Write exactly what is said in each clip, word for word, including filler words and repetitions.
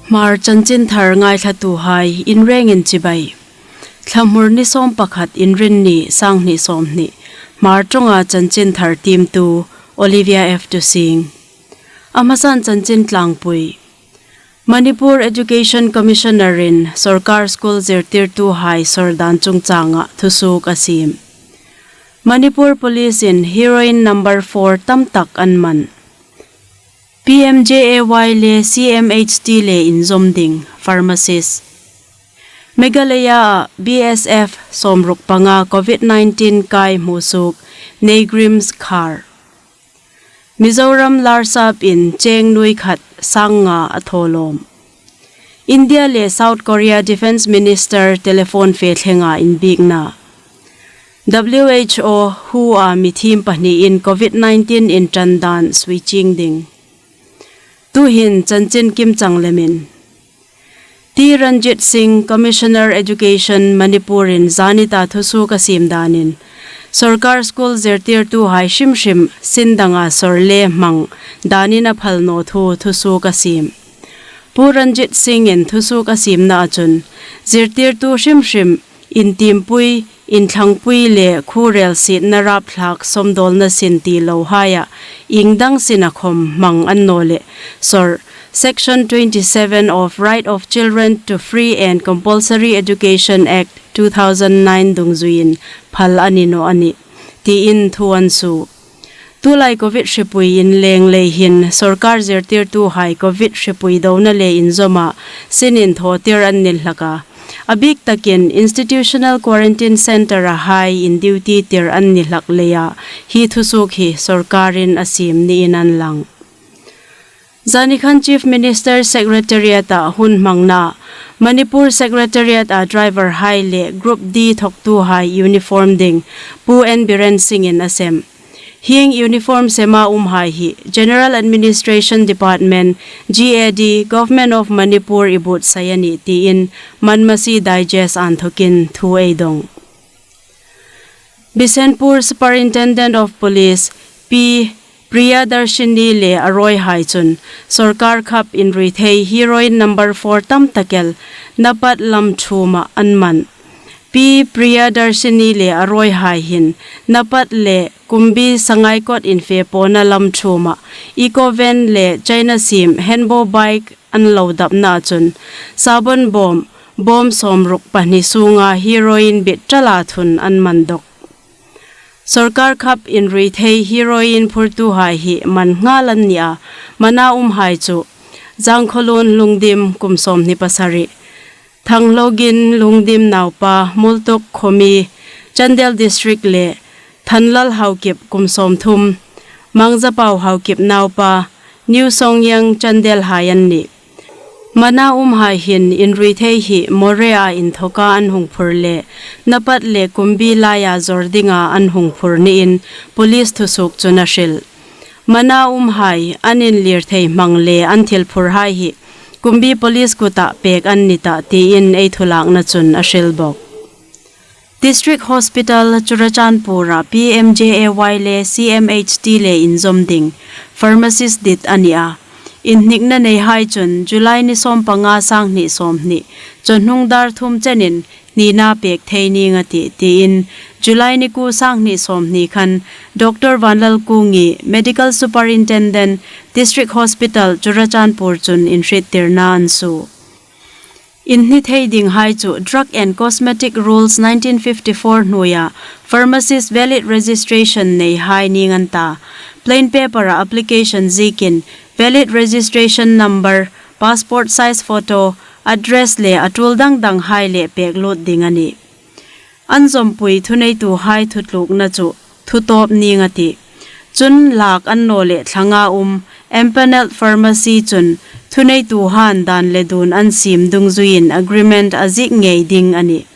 Hmar chanchinthar ngaithlatuhai inrengin chibai. Thlamur ni sawmpakhat, Inrinni, sanghni sawmhni. Hmar ṭawnga chanchinthar tiemtu Olivia F Tusing. A hmasan chanchin tlangpui. Manipur Education Commissioner-in sawrkar school zirtirtuhai sawr dan chungchanga thusuok a siem. Manipur Police-in heroin number four tamtak an man. P M J A Y le C M H T le inzawm ding, pharmacist. Meghalaya-a B S F sawmruk panga COVID nineteen kai hmusuok, NEIGRIHMS khar. Mizoram Larsap-in cheng nuoi khat sang nga a thaw lawm. India le South Korea Defence Minister telephone fe thlenga inbiekna. W H O WHO-a mi thiem pahniin COVID nineteen inṭan dan sui chieng ding. Tuhin chanchin kimchang lemin. T Ranjit Singh, Commissioner Education, Manipur-in zanita thusuok a siem danin, sawrkar school zirtirtuhai hrim hrim sin danga sawr le hmang danin a phal naw thu thusuok a siem. Pu Ranjit Singh-in thusuok a siemnaa chun, zirtirtu hrim hrim intiempui, inthlangpui le khuorel sietna rapthlak sawmdawlna sin ti lohaia iengdang sina khawm hmang an naw leh, sawr, Section twenty-seven of Right of Children to Free and Compulsory Education Act two thousand nine dungzuiin phal a ni naw a nih, tiin thu an suo. Tulai COVID hripui inleng lei hin sawrkar zirtirtuhai COVID hripui dona le inzawma sin inthawtir an ni hlak a. A bik takin institutional quarantine centre-a hai induty tir an ni hlak leia hi thusuok hi sawrkarin a siem niin an lang. Zanikhan Chief Minister Secretariat-a hun hmangna, Manipur Secretariat-a driver hai le Group D thawktuhai uniform ding, Pu N Biren Singh-in a sem. Hieng uniform sema umhai hi General Administration Department, G A D, Government of Manipur-i buotsai a nih tiin Manmasi Digest anthokin thu ei dong. Bishnupur Superintendent of Police Pi Priyadarshini le a ruolhai chun sawrkar khap inrui thei heroin number four tamtak el Napat lam thuoma an man. Pi Priyadarshini le a ruolhai hin Napat le Kumbi Sangaikot infe pawna lam thuoma Eeco van le China siem Henbo bike an lo dapnaa chun, sabon bawm, bawm sawmruk pahni sunga heroin bit ṭala thun an man dawk. Sawrkar khap inrui thei heroin phurtuhai hi man nghal an ni a, mana umhai chu Zangkholun Lungdim kum sawmhni pasari, Thanglogin Lungdim naupa, Multuk Khomi, Chandel District le Thanlal Haokip kum sawmthum, Mangzapau Haokip naupa, New Songyang Chandel hai an nih. Mana umhai hin inrui thei hi Moreh-a inthoka an hung phur le Napat le Kumbi laia zawr dinga an hung phur niin police thusuok chun a hril. Mana umhai an inlir thei hmang le an thil phurhai hi Kumbi police kuta pek an ni tah tiin ei thulakna chun a hril bawk. District Hospital Churachandpur-a P M J A Y le C M H T le inzawm ding, pharmacist dit a ni a. Inhnikna neihai chun July ni sawmpanga sanghni sawmhni, chawhnung dar thum chenin hnina pek thei ning a tih, tiin July ni kuo sanghni sawmhni khan Doctor Vanlalkungi, Medical Superintendent, District Hospital Churachandpur chun inhriettirna an suo. Inhni thei dinghai chu Drug and Cosmetic Rules nineteen fifty-four hnuoia pharmacist valid registration neihai ning an ta. Plain paper-a application ziekin valid registration number, passport size photo, address le a tul dang danghai le pek lut ding a nih. An zawmpui thuneituhai thutlukna chu thutawp ning a tih. Chun lak an naw le thlanga um empanelled pharmacy chun thuneituhan dan le dun an siem dungzuiin agreement a ziek ngei ding a nih.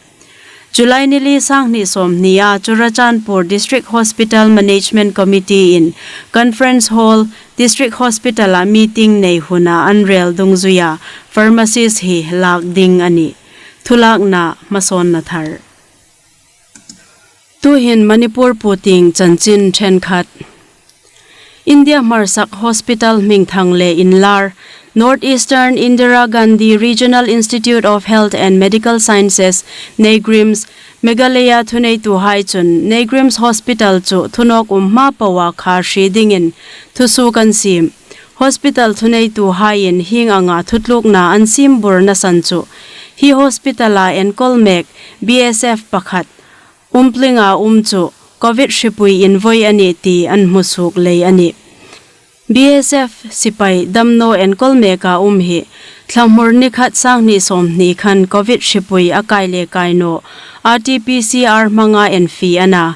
July ni li sanghni sawmhnia Churachandpur District Hospital Management Committee-in Conference Hall, District Hospital-a meeting nei huna an rel dungzuia pharmacist hi lak ding a nih. Thulakna hmasawnna thar. Tuhin Manipur puotieng chanchin ṭhenkhat. India hmarsak hospital hmingthang le inlar North Eastern Indira Gandhi Regional Institute of Health and Medical Sciences, NEIGRIHMS, Meghalaya thuneituhai chun NEIGRIHMS Hospital chu thunawk um hma poa kha hri dingin thusuok an siem. Hospital thuneituhaiin hieng anga thutlukna an siem burna san chu hi hospital-a enkawl mek B S F pakhat Umplinga um chu Covid hripui invoi a nih ti an hmusuok lei a nih. B S F sipai damnaw enkawl meka um hi Thlahmur ni khat, sanghni sawmhni khan Covid hripui a kai le kai naw R T P C R hmanga enfie a na.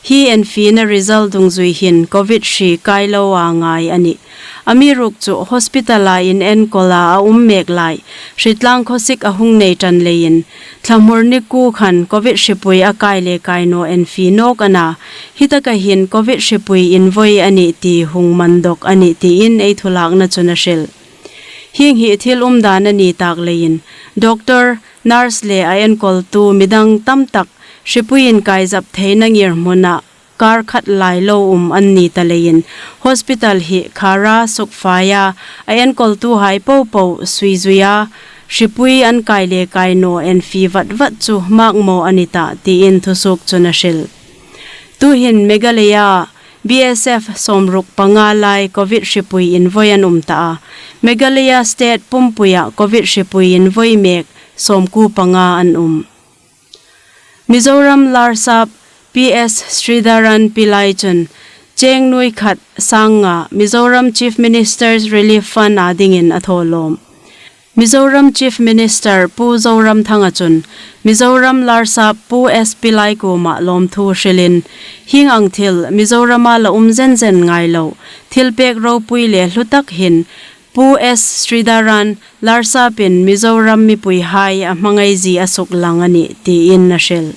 Hi enfiena result dungzui hin Covid hri kai loa ngai a nih. Amiruokchu hospital-a inenkawl a um mek lai hritlang khawsik a hung nei ṭan leiin Thlahmur ni kuo khan Covid hripui a kai le kai naw enfie nawk a na. Hi taka hin Covid hripui invoi a nih ti hung man dawk a nih tiin ei thulakna chun a hril. Hieng hi thil umdan a ni tak leiin doctor, nurse le a enkawltu midang tam tak hripui inkai zap theina ngirhmuna kar khat lai lo um an ni ta leiin hospital hi khara sukfaia a enkawltuhai popo suizuia hripui an kai le kai naw enfie vat vat chu makmaw a ni ta tiin thusuok chun a hril. Tuhin Meghalaya B S F sawmruk panga lai Covid hripui invoi an um ta a. Meghalaya state pumpuia Covid hripui invoi mek sawmkuo panga an um. Mizoram Larsap P S Sridharan Pillai chun cheng nuoi khat sang nga Mizoram Chief Minister's Relief Fund a dingin a thawlawm. Mizoram Chief Minister Pu Zoramthanga chun Mizoram Larsap Pu S Pillai kuoma lawmthu hrilin, hieng ang thil Mizorama la um zenzen ngai lo, thilpek ropui le hlu tak hin Pu S Sridharan Larsapin Mizoram mipuihai a hmangai zie a suklang a nih tiin a hril.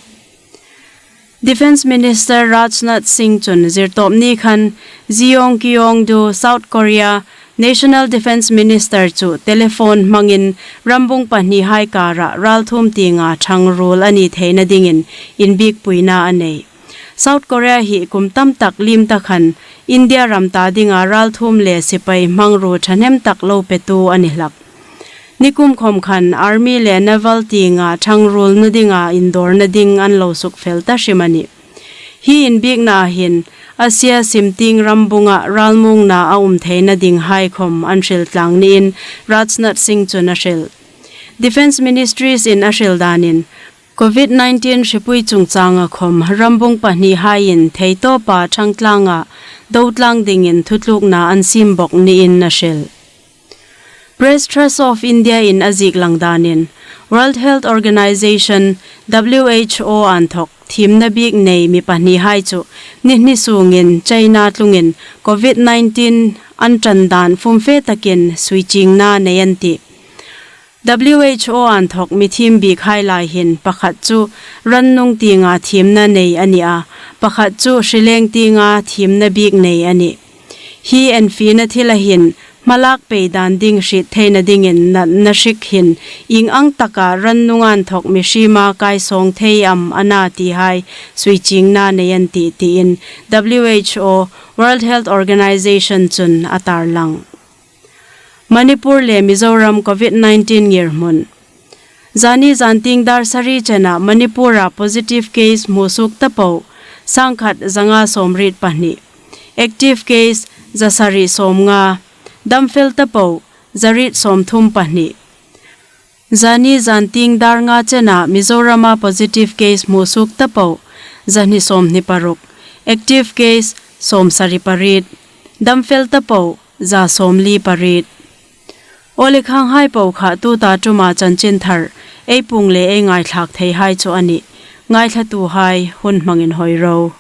Defence Minister Rajnath Singh chun zirtawpni khan Jeong Kyeong-doo, South Korea National Defence Minister chu telephone hmangin rambung pahnihai kara ralthuom tienga ṭhangruol a ni theina dingin inbiekpuina a nei. South Korea hi kum tam tak liem ta khan India ram ta dinga ralthuom le sipai hmangruo ṭhahnem tak lo petu a ni hlak. Nikum khawm khan army le naval tienga ṭhangruolna dinga indawrna ding an lo sukfel ta hrim a nih. Hi inbiekna hin Asia simtieng rambunga ralmuongna a um theina dinghai khawm an hril tlang niin Rajnath Singh chun a hril. Defence Ministries-in a hril danin, Covid nineteen hripui chungchanga khawm rambung pahnihaiin theitawpa ṭhangtlanga dotlang dingin thutlukna an siem bawk niin a hril. Press Trust of India-in a zieklang danin, World Health Organization, W H O, anthawk thiemna biek nei mi pahnihai chu ni hni sungin China tlungin Covid nineteen an ṭan dan fumfe takin suichiengna nei an tih. W H O anthawk mi thiem biekhai lai hin pakhat chu rannung tienga thiemna nei a ni a, pakhat chu hrileng tienga thiemna biek nei a nih. Hi enfiena thila hin hmalak pei dan ding hriet theina dingin natna hrik hin ieng ang taka rannung anthawk mihriem a kaisawng thei am a na tihai suichiengna nei an tih tiin W H O, World Health Organization chun a tarlang. Manipur le Mizoram Covid nineteen ngirhmun. Zani zantieng dar sari chena Manipur-a positive case hmusuok ta po, sangkhat zanga sawmriet pahni. Active case zasari sawmnga, damfel ta po, zariet sawmthum pahni. Zani zantieng dar nga chena Mizorama positive case hmusuok ta po, zahni sawmhni paruk. Active case sawmsari pariet. Damfel ta po, za sawmli pariet. Aw le, khanghai po kha tuta ṭuma chanchinthar ei puong le ei ngaithlak theihai chu a nih. Ngaithlatuhai hun hmangin hawi ro.